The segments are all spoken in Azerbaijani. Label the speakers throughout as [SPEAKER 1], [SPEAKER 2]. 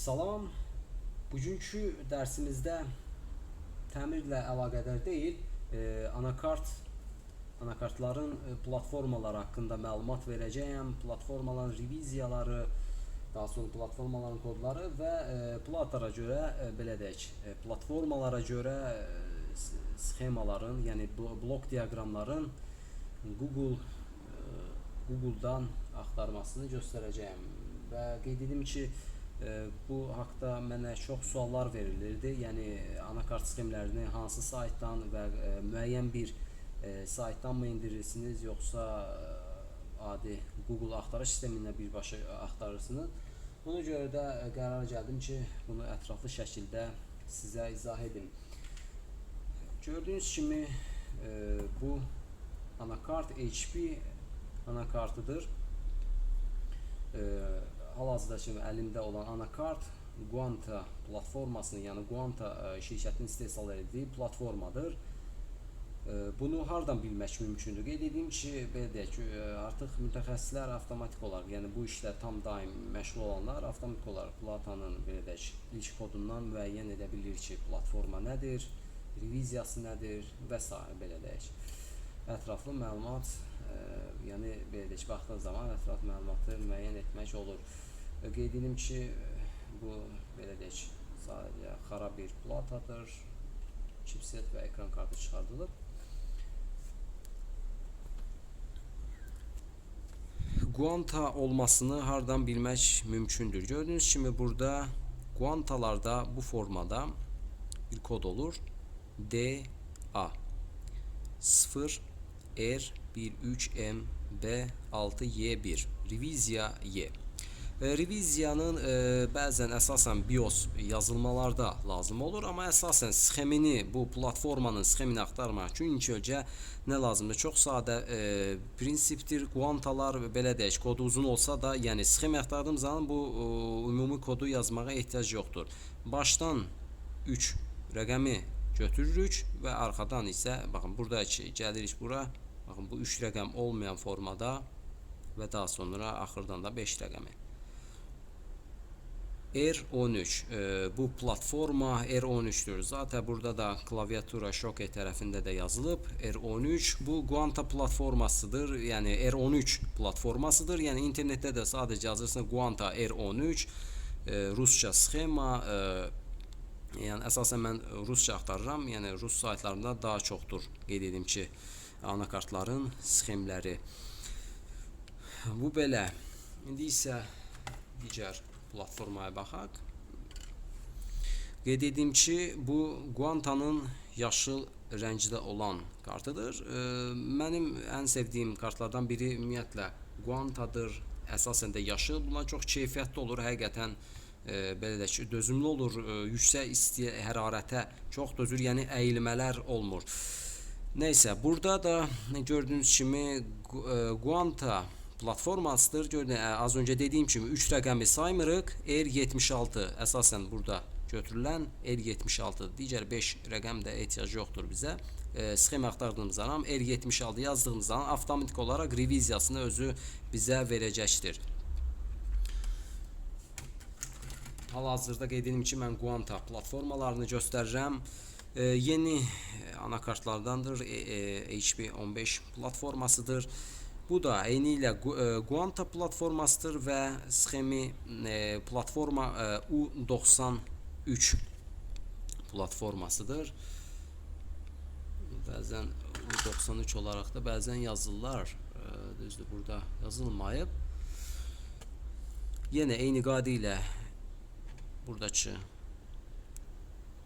[SPEAKER 1] Salam. Bugünkü dərsimizdə təmirlə əlaqədar deyil, anakartların platformaları haqqında məlumat verəcəyəm. Platformaların reviziyaları, daha sonra platformaların kodları və platara görə belə deyək, platformalara görə sxemaların, yəni blok diaqramların Google-dan axtarmasını göstərəcəyəm. Və qeyd edim ki, bu haqda mənə çox suallar verilirdi. Yəni anakart sxemlərini hansı saytdan və müəyyən bir saytdan mı indirirsiniz, yoxsa adi Google axtarış sistemindən birbaşa axtarırsınız? Buna görə də qərara gəldim ki, bunu ətraflı şəkildə sizə izah edim. Gördüyünüz kimi bu anakart HP anakartıdır. Hal-hazırda kimi əlimdə olan anakart Quanta platformasının, yəni Quanta şirkətinin istehsal etdiyi platformadır. Bunu hardan bilmək mümkündür? Qeyd edim ki, belə deyək ki, artıq mütəxəssislər avtomatik olaraq, yəni bu işlə tam daim məşğul olanlar avtomatik olaraq platanın belə deyək, ilk kodundan müəyyən edə bilir ki, platforma nədir, reviziyası nədir və s. belə deyək. Ətraflı məlumat, yəni belə deyək, baxdığın zaman ətraflı məlumatı müəyyən etmək olur. Qeyd edim ki, bu belə deyək, sadəcə xarab bir platadır. Chipset və ekran kartı çıxardılıb. Quanta olmasını hardan bilmək mümkündür? Gördüyünüz kimi burada Quantalarda bu formada bir kod olur. D A 0 R 1 3 M B 6 Y 1 reviziya Y. Reviziyanın bəzən əsasən BIOS yazılmalarda lazım olur, amma əsasən sxemini, bu platformanın sxemini axtarmaq üçün ilk öncə nə lazımdır? Çox sadə prinsipdir. Quantalar belə deyək, kodu uzun olsa da, yəni sxem axtardığım zaman bu ümumi kodu yazmağa ehtiyac yoxdur. Başdan 3 rəqəmi götürürük və arxadan isə baxın burada gəlirik bura. Baxın bu 3 rəqəm olmayan formada və daha sonra axırdan da 5 rəqəmi. R13 bu platforma R13'dür. Zaten burada da klaviatura Shoke tərəfində də yazılıb. R13 bu Quanta platformasıdır. Yəni R13 platformasıdır. Yəni internetdə də sadəcə yazırsınız Quanta R13 rusca sxema, yəni əsasən mən rusca axtarıram. Yəni rus saytlarında daha çoxdur. Qeyd edim ki, anakartların sxemləri. Bu belə. İndi isə digər platformaya baxaq. Qeyd edim ki, bu Quantanın yaşıl rəngdə olan kartıdır. Mənim ən sevdiyim kartlardan biri ümumiyyətlə Quantadır. Əsasən də yaşıl. Bunlar çox keyfiyyətli olur. Həqiqətən belə deyək ki, dözümlü olur. Yüksək isti hərarətə çox dözür. Yəni əyilmələr olmur. Nəysə, burada da gördüyünüz kimi Quanta platformasıdır. Gördüyünüz, az öncə dediyim kimi 3 rəqəmi saymırıq. R76 əsasən burada götürülən R76. Digər 5 rəqəm də ehtiyac yoxdur bizə. Sxem axtardığımız zaman R76 yazdığımız zaman avtomatik olaraq reviziyasını özü bizə verəcəkdir. Hal-hazırda qeyd edim ki, mən Quanta platformalarını göstərirəm. Yeni anakartlardandır. HP 15 platformasıdır. Bu da eyni ilə Quanta platformasıdır və sxemi platforma U93 platformasıdır. Bəzən U93 olaraq da bəzən yazırlar. Düzdür, burada yazılmayıb. Yenə eyni qayda ilə buradakı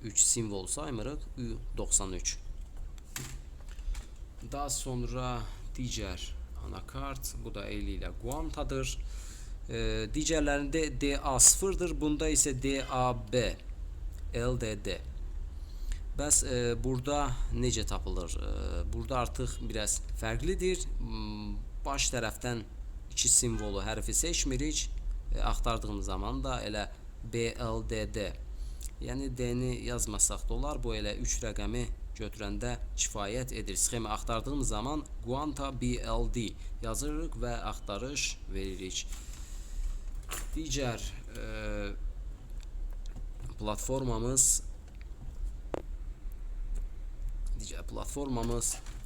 [SPEAKER 1] 3 simvol saymırıq. U93. Daha sonra digər anakart, bu da eyni ilə Quantadır. Digərlərində DA0-dır, bunda isə DAB, LDD. Bəs burada necə tapılır? Burada artıq biraz fərqlidir. Baş tərəfdən iki simvolu, hərfi seçmirik. Axtardığımız zaman da elə BLDD. Yəni D-ni yazmasaq da olar. Bu elə 3 rəqəmi götürəndə kifayət edir. Sxemi axtardığımız zaman Quanta BLD yazırıq və axtarış veririk. Digər Platformamız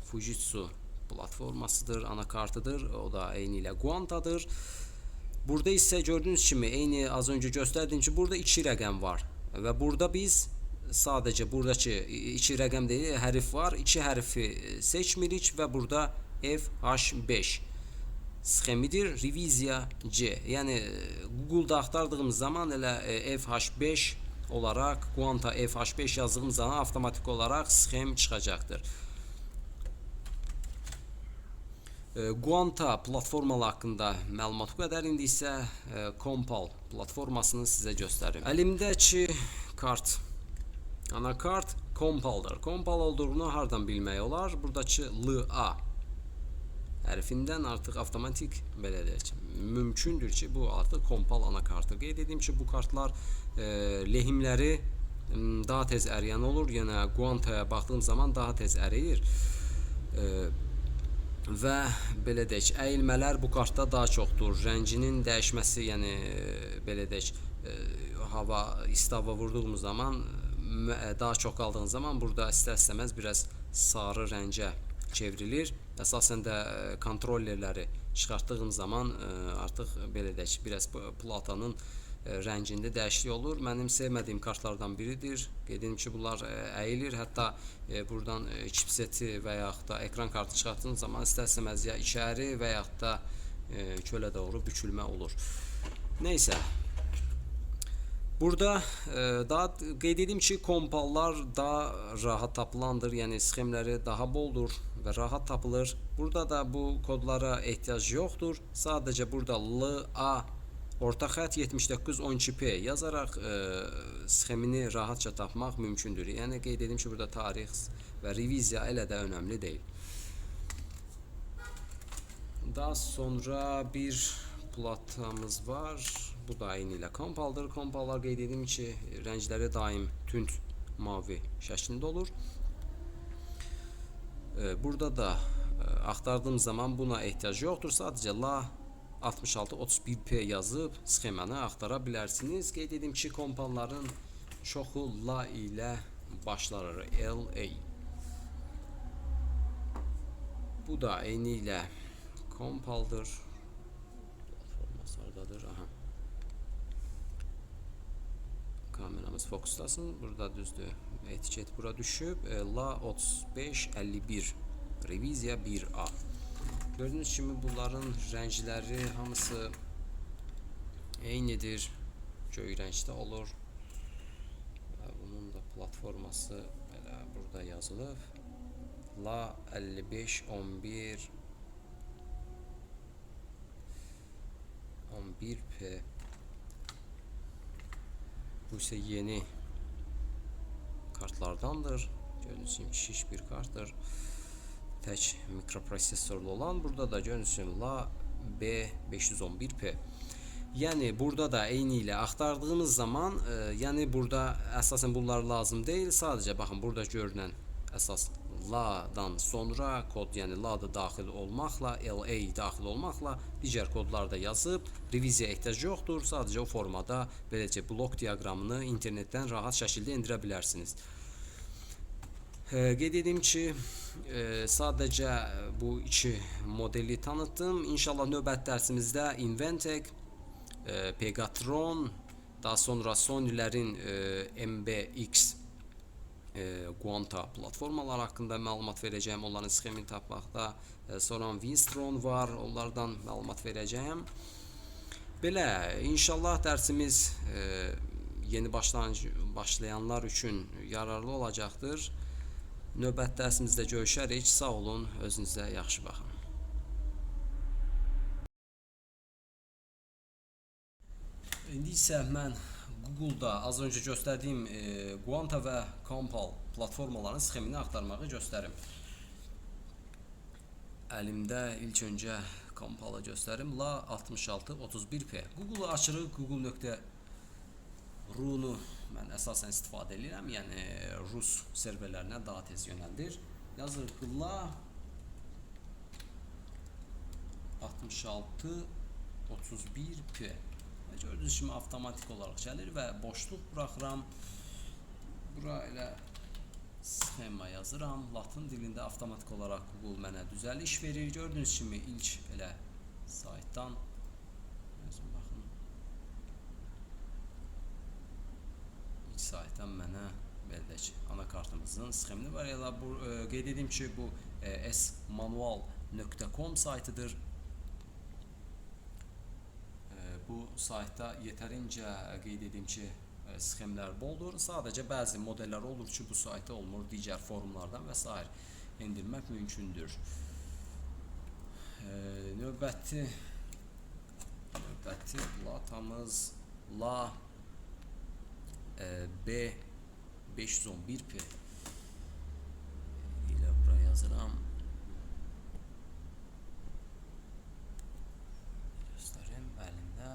[SPEAKER 1] Fujitsu platformasıdır, anakartıdır. O da eyni ilə Quantadır. Burada isə gördüyünüz kimi eyni az öncə göstərdiyim ki, burada 2 rəqəm var və burada biz sadəcə buradakı 2 rəqəm deyil, hərf var. 2 hərfi seçmirik və burada FH5 sxemidir. Reviziya C. Yəni Google-da axtardığımız zaman elə FH5 olaraq Quanta FH5 yazdığımız zaman avtomatik olaraq sxem çıxacaqdır. Quanta platformaları haqqında məlumat bu qədər. İndi isə Compal platformasını sizə göstərim. Əlimdəki kart, anakart Compal'dır. Compal olduğunu hardan bilmək olar? Buradakı LA hərfindən artıq avtomatik belə deyək, mümkündür ki, bu artıq Compal anakartı. Qeyd edim ki, bu kartlar lehimləri daha tez əriyən olur. Yəni Quantaya baxdığım zaman daha tez əriyir. Və belə deyək, əyilmələr bu kartda daha çoxdur. Rənginin dəyişməsi, yəni belə deyək, hava isti hava vurduğumuz zaman, daha çox qaldığın zaman burada istər-istəməz biraz sarı rəngə çevrilir. Əsasən də kontrollerləri çıxartdığım zaman artıq belə deyək, biraz platanın rəngində dəyişiklik olur. Mənim sevmədiyim kartlardan biridir. Qeyd edim ki, bunlar əyilir. Hətta buradan chipseti və yaxud da ekran kartı çıxartdığın zaman istər-istəməz ya içəri və yaxud da çölə doğru bükülmə olur. Neysə. Burada daha qeyd edim ki, Compallar daha rahat tapılandır. Yəni sxemləri daha boldur və rahat tapılır. Burada da bu kodlara ehtiyac yoxdur. Sadəcə burada LA orta xətt 7912P yazaraq sxemini rahatca tapmaq mümkündür. Yəni qeyd edim ki, burada tarix və reviziya elə də önəmli deyil. Daha sonra bir platamız var. Bu da eyni ilə Compal'dır. Compallar qeyd edim ki, rəngləri daim tünd mavi şəklində olur. Burada da axtardığım zaman buna ehtiyac yoxdur. Sadəcə LA 6631P yazıb sxemanı axtara bilərsiniz. Qeyd edim ki, Compalların çoxu LA ilə başlar. LA. Bu da eyni ilə Compal'dır. Platforması hardadır? Aha. Kameramız fokuslasın. Burada düzdür. Etiket bura düşüb. LA 3551 Reviziya 1A. Gördüyünüz kimi bunların rəngləri hamısı eynidir. Göy rəngdə olur. Və bunun da platforması belə burada yazılıb. LA 5511 11P. Bu isə yeni kartlardandır. Gördüyünüz kimi şiş bir kartdır. Tək mikroprosesorlu olan. Burada da gördüyünüz kimi LA B511P. Yəni burada da eyni ilə axtardığınız zaman, yəni burada əsasən bunlar lazım deyil. Sadəcə baxın burada görünən əsas LA-dan sonra kod, yəni LA da daxil olmaqla, LA daxil olmaqla digər kodlar da yazıb, reviziya ehtiyac yoxdur. Sadəcə o formada beləcə blok diaqramını internetdən rahat şəkildə endirə bilərsiniz. Qeyd edim ki, sadəcə bu iki modeli tanıtdım. İnşallah növbəti dərsimizdə Inventec, Pegatron, daha sonra Sony'lərin MBX Quanta platformaları haqqında məlumat verəcəyim, onların sxemini tapmaqda. Sonra Winstron var, onlardan məlumat verəcəyim. Belə, inşallah dərsimiz yeni başlayanlar üçün yararlı olacaqdır. Növbəti dərsimizdə görüşərik. Sağ olun, özünüzə yaxşı baxın. İndi isə mən Google-da az öncə göstərdiyim Quanta və Compal platformalarının sxemini axtarmağı göstərim. Əlimdə ilk öncə Compal-ı göstərim. LA 6631P. Google-u açırıq. Google.ru-nu mən əsasən istifadə edirəm. Yəni Rus serverlərinə daha tez yönəldir. Yazırıq LA 6631P. Və gördüyünüz kimi avtomatik olaraq gəlir və boşluq buraxıram. Bura elə sxema yazıram. Latın dilində avtomatik olaraq Google mənə düzəliş verir. Gördüyünüz kimi ilk elə saytdan baxın. İlk saytdan mənə belə deyək, anakartımızın sxemini var. Elə bu qeyd edim ki, bu smanual.com saytıdır. Bu saytda yetərincə qeyd edim ki, sxemlər boldur. Sadəcə bəzi modellər olur ki, bu saytda olmur, digər forumlardan və sair endirmək mümkündür. Növbəti platamız La B511P ilə bura yazıram. Göstərim əlində.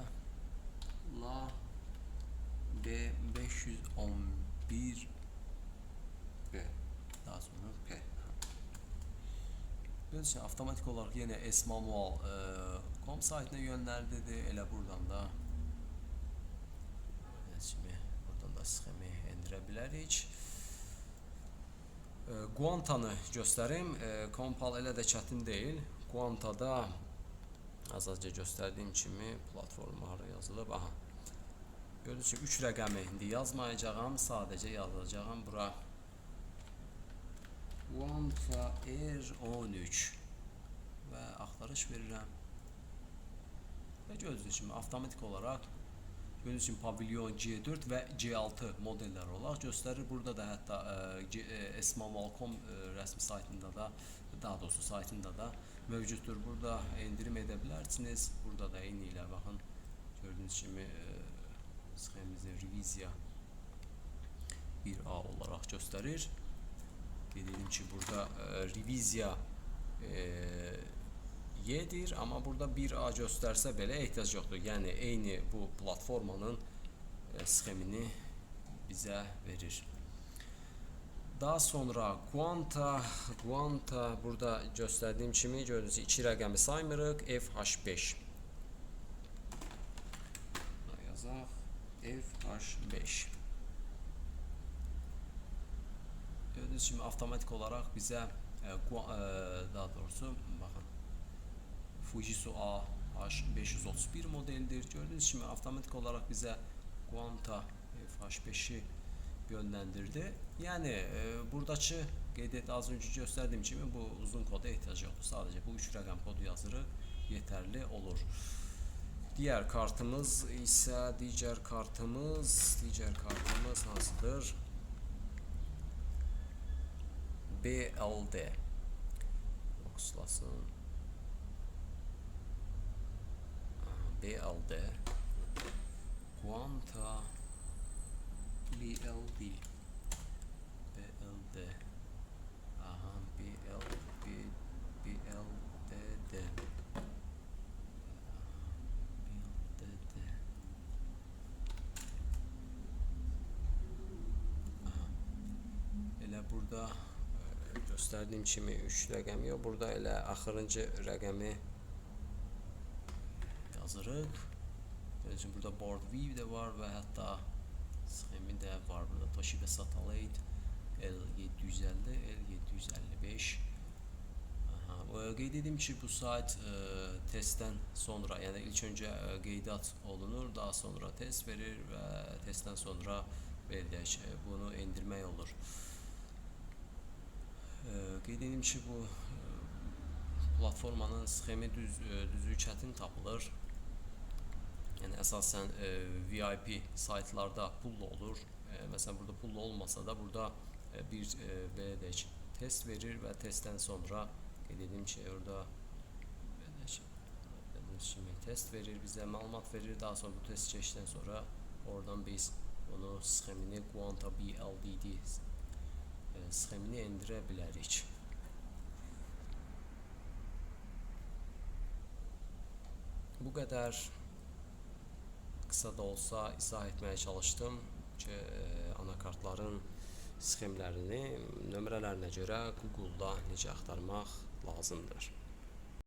[SPEAKER 1] La B511P. Daha sonra P. Böyləcə avtomatik olaraq yenə smanual.com saytına yönləndirdi. Elə buradan da sxemi endirə bilərik. Quantanı göstərim. Compal elə də çətin deyil. Quantada az-azca göstərdiyim kimi platforma hara yazılıb. Aha. Gördüyünüz kimi 3 rəqəmi indi yazmayacağam. Sadəcə yazacağam bura. Quanta R13 və axtarış verirəm. Və gördüyünüz kimi avtomatik olaraq gördüyünüz kimi pavilyon G4 və G6 modelləri olaraq göstərir. Burada da hətta smanual.com rəsmi saytında da, daha doğrusu saytında da mövcuddur. Burada endirim edə bilərsiniz. Burada da eyni ilə baxın, gördüyünüz kimi sxemimizin reviziya 1A olaraq göstərir. Qeyd edim ki, burada reviziya Y-dir, amma burada 1A göstərsə belə ehtiyac yoxdur. Yəni, eyni bu platformanın sxemini bizə verir. Daha sonra Quanta burada göstərdiyim kimi gördüyünüz 2 rəqəmi saymırıq. FH5. Yazaq. FH5. Gördüyünüz kimi avtomatik olaraq bizə daha doğrusu baxın Fujitsu AH531 modeldir. Gördüyünüz kimi avtomatik olaraq bizə Quanta FH5-i yönləndirdi. Yəni buradakı qeyd etdi, az öncə göstərdiyim kimi bu uzun koda ehtiyac yoxdur. Sadəcə bu 3 rəqəm kodu yazırıq, yetərli olur. Digər kartımız isə digər kartımız hansıdır? BLD. Fokuslasın. BLD. Quanta BLD. BLD. Aha, BLB BLDD. BLDD. Aha. Elə burada göstərdiyim kimi 3 rəqəmi yox, burada elə axırıncı rəqəmi yazırıq. Görürsünüz, burada board view də var və hətta sxemi də var burada. Toshiba Satellite L750, L755. Aha, qeyd edim ki, bu sayt testdən sonra, yəni ilk öncə qeydiyyat olunur, daha sonra test verir və testdən sonra belə deyək, bunu endirmək olur. Qeyd edim ki, bu platformanın sxemi düzü çətin tapılır. Yəni əsasən VIP saytlarda pullu olur. Məsələn, burada pullu olmasa da burada bir belə deyək, test verir və testdən sonra qeyd edim ki, orada belə deyək, kimi test verir, bizə məlumat verir. Daha sonra bu test keçdikdən sonra oradan biz onu sxemini Quanta BLDD sxemini endirə bilərik. Bu qədər qısa da olsa izah etməyə çalışdım ki, anakartların sxemlərini nömrələrinə görə Google-da necə axtarmaq lazımdır.